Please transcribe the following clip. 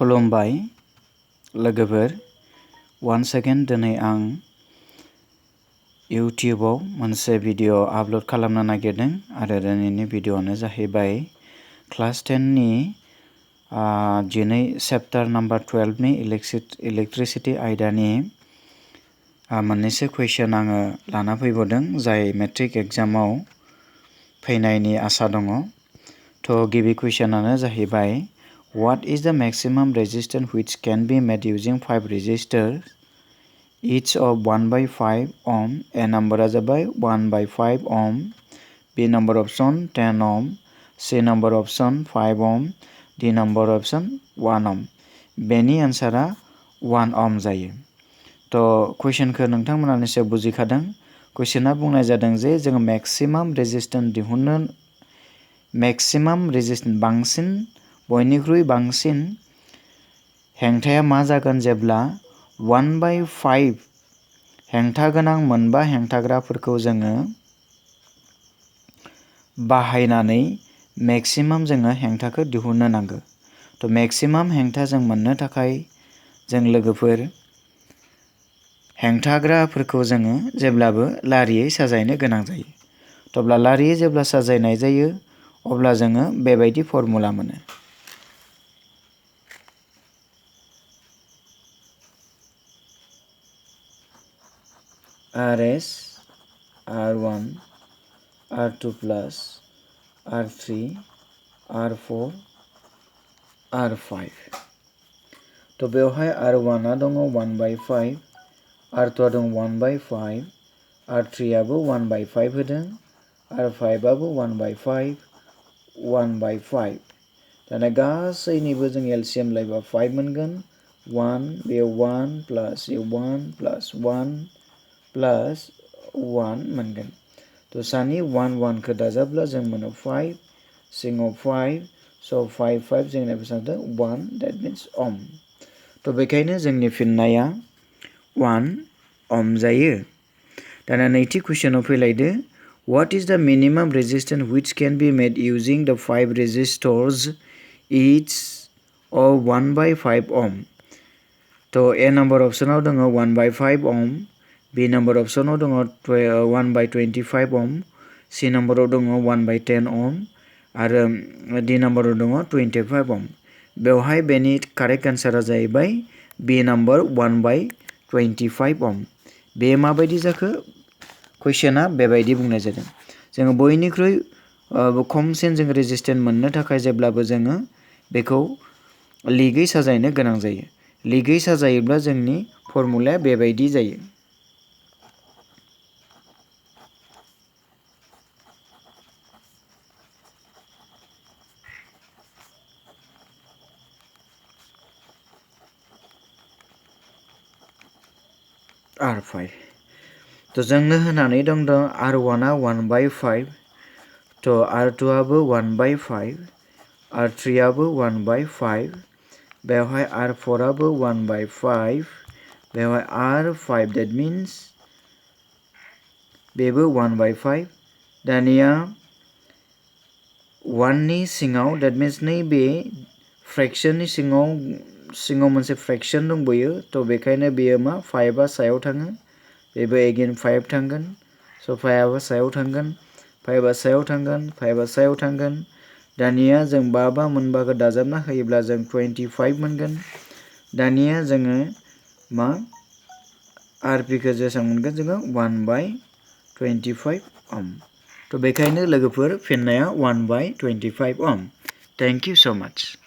खुलुमबाय लोगोफोर once again दिनै आं इउटिउबाव मोनसे भिडिअ आपल'ड खालामनो नागिरदों आरो दिनैनि भिडिअआनो जाहैबाय क्लास 10 नि 12 चैप्टार नम्बर 12 नि इलेक्ट्रिसिटी आयदानि मोननैसो कुइसन आङो लाना फैबावदों जाय मेट्रिक एग्जामाव फैनायनि आसा दङ। थ' गिबि कुइसनानो जाहैबाय What is the maximum resistance which can be made using 5 resistors each of 1 by 5 ohm? A number जाबाय 1 by 5 ohm, B number option 10 ohm, C number option 5 ohm, D number option 1 ohm. बेनि आन्सारा 1 ohm जायो। थ' कुइसनखौ नोंथांमोना निश्चय बुजिखादों। कुइसना बुंनाय जादों जे जोङो मैक्सिमाम रेजिस्टेंस दिहुननो बांसिन बयनिख्रुइ बांसिन हेंथाया मा जागोन जेब्ला 1 by 5 हेंथा गोनां मोनबा हेंथाग्राफोरखौ जोङो बाहायनानै मैक्सिमाम जोङो हेंथाखौ दिहुननो नांगौ। थ' मैक्सिमाम हेंथा जों मोननो थाखाय जों लोगोफोर हेंथाग्राफोरखौ जोङो जेब्लाबो लारियै साजायनो गोनां जायो। थ'ब्ला लारियै जेब्ला साजायनाय जायो अब्ला जोङो बेबायदि फर्मुला मोनो। RS R1 R2 plus R3 R4 R5 थ' बेवहाय R1 आ दङ 1 by 5, R2 आ दङ 1 by 5, R3 आबो 1 by 5 होदों, R5 आबो 1 by 5, 1 by 5 दाना गासैनिबो जों एलसीएम लायोबा 5 मोनगोन। 1 बेयाव 1 प्लस 1 प्लस 1 प्लस 1 मोनगोन। थ' सानि 1 1 खौ दाजाबब्ला जों मोनो 5 सिङाव 5 स' 5 5 जोंना बेसेबां 1 that means ohm। थ' बेखायनो जोंनि फिननाया 1 ohm जायो। दाना नैथि कुइसनाव फैलायदो What is the minimum resistance which can be made using the 5 resistors each of 1 by 5 ohm? थ' A number optionआव दङ 1 by 5 ohm, B number optionआव दङ 1 by 25 ohm, C numberआव दङ 1 by 10 ohm आरो D numberआव दङ 25 ohm। बेवहाय बेनि कारेक्ट आन्सारा जाहैबाय B number 1 by 25 ohm। बे माबायदि जाखो कुइसना बेबायदि बुंनाय जादों। जोङो बयनिख्रुइ खमसिन जों रेजिस्टेन्स मोननो थाखाय जेब्लाबो जोङो बेखौ लिगै साजायनो गोनां जायो। लिगै साजायोब्ला जोंनि फर्मुलाया बेबायदि जायो। R5 थ' जोंनो होनानै दं R1 आ 1 by 5 थ' R2 आबो 1 by 5, R3 आबो 1 by 5, बेवहाय R4 आबो 1 by 5, बेवहाय R5 that means बेबो 1 by 5। दानिया 1 नि सिङाव that means नैबे फ्रेक्शननि सिङाव मोनसे फ्रेक्शन दंबोयो थ' बेखायनो बेयो मा 5 आ सायाव थाङो, बेबो एगेन 5 थांगोन स' 5 आ सायाव थांगोन, 5 आ सायाव थांगोन, 5 आ सायाव थांगोन। दानिया जों 5 मोनबाखौ दाजाबना होयोब्ला जों 25 मोनगोन। दानिया जोङो मा आरपिखौ जेसेबां मोनगोन जोङो 1 by 25 ohm। थ' बेखायनो लोगोफोर फिननाया 1 by 25 ohm। Thank you so much।